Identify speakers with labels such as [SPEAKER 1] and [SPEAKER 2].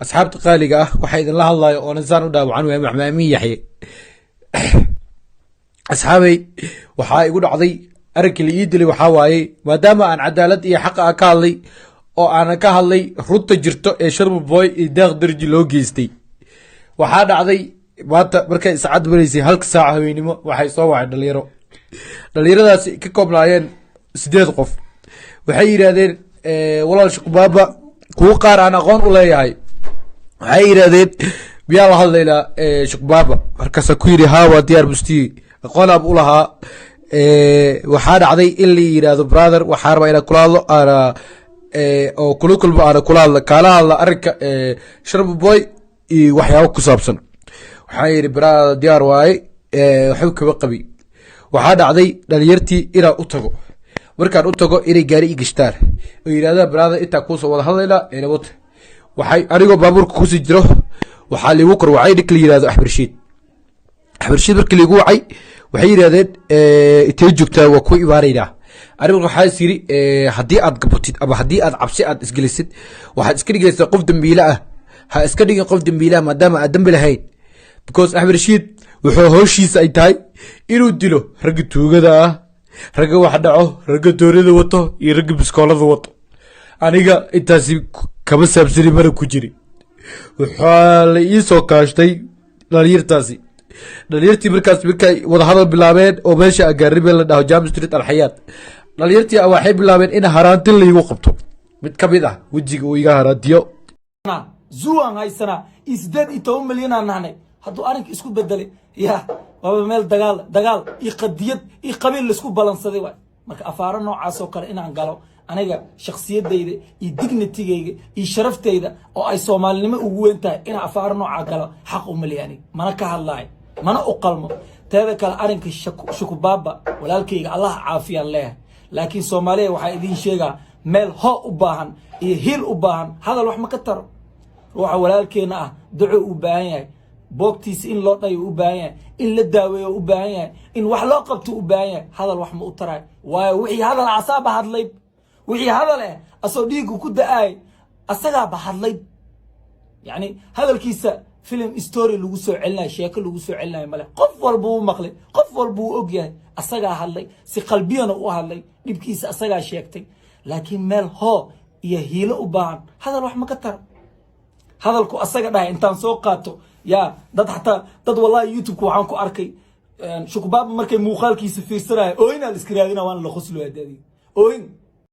[SPEAKER 1] Asxaabta qaaliga ah, waxaa idinla hadlayo oonan saan u dhaawacan waaya Maxmed Amiin Yaxye. Asxaabay, waxaa igu dhacday arrinkii la ii dilay. Waxaa waaye, maadaama aan cadaalad iyo xaqa ah ka hadlay oo aanan ka hadlay runta jirto ee Sharma Boy iyo Deeq Darji loo geystay, waxaa dhacday maanta markay saacad maraysay 1-ka saaca haweenimo, waxay soo wacay dhalinyaro. Dhalinyaradaasi ka koobnaayeen sideed qof. Waxay yidhaahdeen, "Walaal Shukubaaba," kuwo qaar aan aqoon u leeyahay, waxay yidhahdeen, "Miyaa la hadlaynaa Shukubaaba?" Markaasa ku yidhi, "Haa, waa diyaar." Mustiyi aqoon aan u lahaa. Waxaa dhacday in la yidhaahdo, "Brother, waxaa rabaa inaan kula hadlo, aana oo kula kulmo, aana kula hadla, kaala hadla arrinka Sharma Boy iyo waxyaabo ku saabsan." Waxaa yidhi, "Brother, diyaar waaye, waxba kama qabi." Waxaa dhacday dhalinyartii inaan u tago. Markaan u tago, inay gaari i gashtaan oo yidhahdaan, "Brother, intaa kuusoo wada hadlaynaa enabota." Waxay anigoo baabuurka kusii jiro, waxaa liigu kor wacay ninka la yihahdo Axmed Rashiid. Axmed Rashiid markii liigu wacay, waxay yidhahdeen, "Intee joogtaa? Waa ku imaanaynaa." Anigu waxaa is yidhi, haddii aad gabatid ama haddii aad cabsi aad isgelisid, waxaad iska dhigaysaa qof dambiile ah. Ha iska dhigin qof dambiile ah maadaama aad dambi lahayn, because Axmed Rashiid wuxuu howshiisa ay tahay inuu dilo ragga tuugada ah, ragga wax dhaco, ragga doonida wato iyo ragga biskoolada wato. Aniga intaasi kama saabsani, mana ku jiri. Waxaa la ii soo kaashtay dhalinyartaasi. Dhalinyartii markaas markay wadahadal bilaabeen oo meesha agaaribe la dhaho Jam Street, Alxayaat, dhalinyartii waxay bilaabeen in haraantin laigu qabto. Mid ka mid ah wejiga uu iga haraantiyo.
[SPEAKER 2] Zuwaan haysanaa iyo 18 milyanaan nahnay. Hadduu arrinka isku bedelay, ya waaba meel dagaal, dagaal iyo qadiyad iyo qabiil laisku balansaday waay. Marka afaaro noocaas oo kale inaan galo, aniga shakhsiyadayda iyo dignitygayga iyo sharaftayda oo ay Soomaalinimo ugu weyn tahay, inaan afaaro noocaa galo xaq uma lihi aniga, mana ka hadlaayo, mana u qalmo. Teeda kale, arrinka Shukubaaba, walaalkayga, Allah caafiyaan leeyahay. Laakiin Soomaaliya, waxaa idiin sheegaa, meel hoo u baahan iyo hiil u baahan, hadal wax ma ka taro. Ruuxa walaalkeena ah duco u baahan yahay, boogtiisa in loo dhayo u baahan yahay, in la daaweeyo u baahan yahay, in wax loo qabto u baahan yahay. Hadal wax ma u taraay, waayo wixii hadal asaaba hadlay. Wixii hadal eh asoo dhiiggu ku da-aay asagaaba hadlay. Yacni hadalkiisa film story lagu soo celinayo, sheeko lagu soo celinayo male. Qof walba wuu maqlay, qof walba wuu og yahay. Asagaa hadlay, si qalbiyana u hadlay, dhibkiisa asagaa sheegtay. Laakiin meel hoo iyo hiilo u baahan, hadal wax ma ka taro. Hadalku asaga dhahay intaan soo qaato, yaa dad, xataa dad, wallahi, YouTube-ka waxaan ku arkay Shukubaaba markay muuqaalkiisa fiirsanaya, ooyinaa la iska raadina, waana la qoslo. Adiga ooyin.